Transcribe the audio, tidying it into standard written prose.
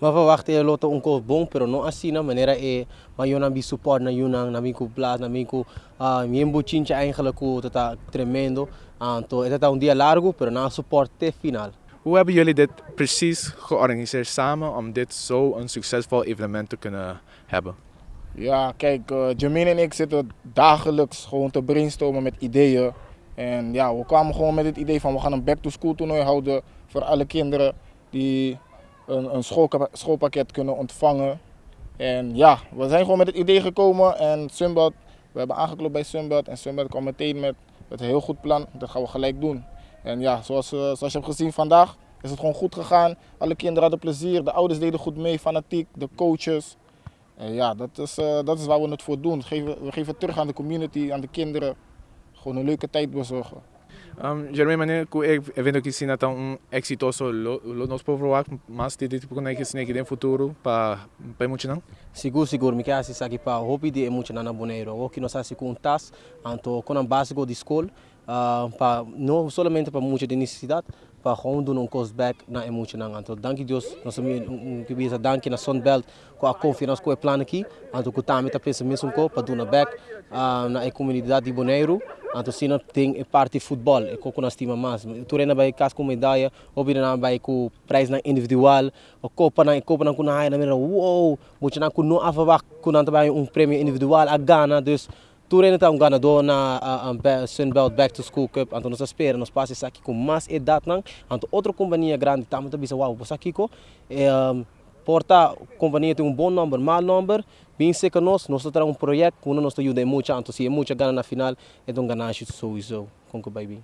Mi a verwacht e lo ta un kos bon, pero no asina manera e mayornan bin support nan yunan, nan bin ku blaas, nan bin ku yen bochincha eigenlijk ku ta ta tremendo. Anto e ta un dia largu, pero nan a support te final. Hoe hebben jullie dit precies georganiseerd samen om dit zo een succesvol evenement te kunnen hebben? Ja, kijk, Jermaine en ik zitten dagelijks gewoon te brainstormen met ideeën. En ja, we kwamen gewoon met het idee van: we gaan een back-to-school toernooi houden voor alle kinderen die een schoolpakket kunnen ontvangen. En ja, we zijn gewoon met het idee gekomen en Sunbelt, we hebben aangeklopt bij Sunbelt en Sunbelt kwam meteen met een heel goed plan. Dat gaan we gelijk doen. En ja, zoals je hebt gezien vandaag, is het gewoon goed gegaan. Alle kinderen hadden plezier, de ouders deden goed mee, fanatiek, de coaches. En ja, dat is waar we het voor doen. We geven terug aan de community, aan de kinderen. Gewoon een leuke tijd bezorgen. Jermaine, manera ku e evento aki asina ta un eksitoso, lo nos por verwacht mas di tipo ku esaki den futuro pa muchanan? Sigur, sigur, mi ke hasi esaki pa hopi di e muchanan na Boneiru. Awor nos a hasi ku un tas, anto ku un básiko di skol, pa no solamente pa mucha di nesesidat, pa gewoon duna un kos back na e muchanan. Anto, danki Dios, nos ke bisa danki na Sunbelt ku a konfia nos ku e plan aki, anto ku tambe ta pensa mesun kos pa duna back na e komunidat di Boneiru. Anto asina tin e parti futbòl, e kos ku nos stima mas. Tur hende bai kas ku medaya, hopi nan bai ku prijsnan individual, o kopanan, e kopanan ku nan haya, nan mira, wow, muchanan ku no a verwacht ku nan ta bai un premio individual a gana, dus tur hende ta un ganadó na Sunbelt Back to School Cup. Anto nos ta spera, nos pasa esaki ku mas edatnan, anto otro kompania grandi tambe ta bisa, wow, bo sa kiko, por ta kompania tin un bon nòmber, mal nòmber, bin serka nos, nos ta traha un proyekto ku nos ta yuda e mucha, anto si e mucha gana na final, e ta un ganashi sowieso, kon ku bai bin.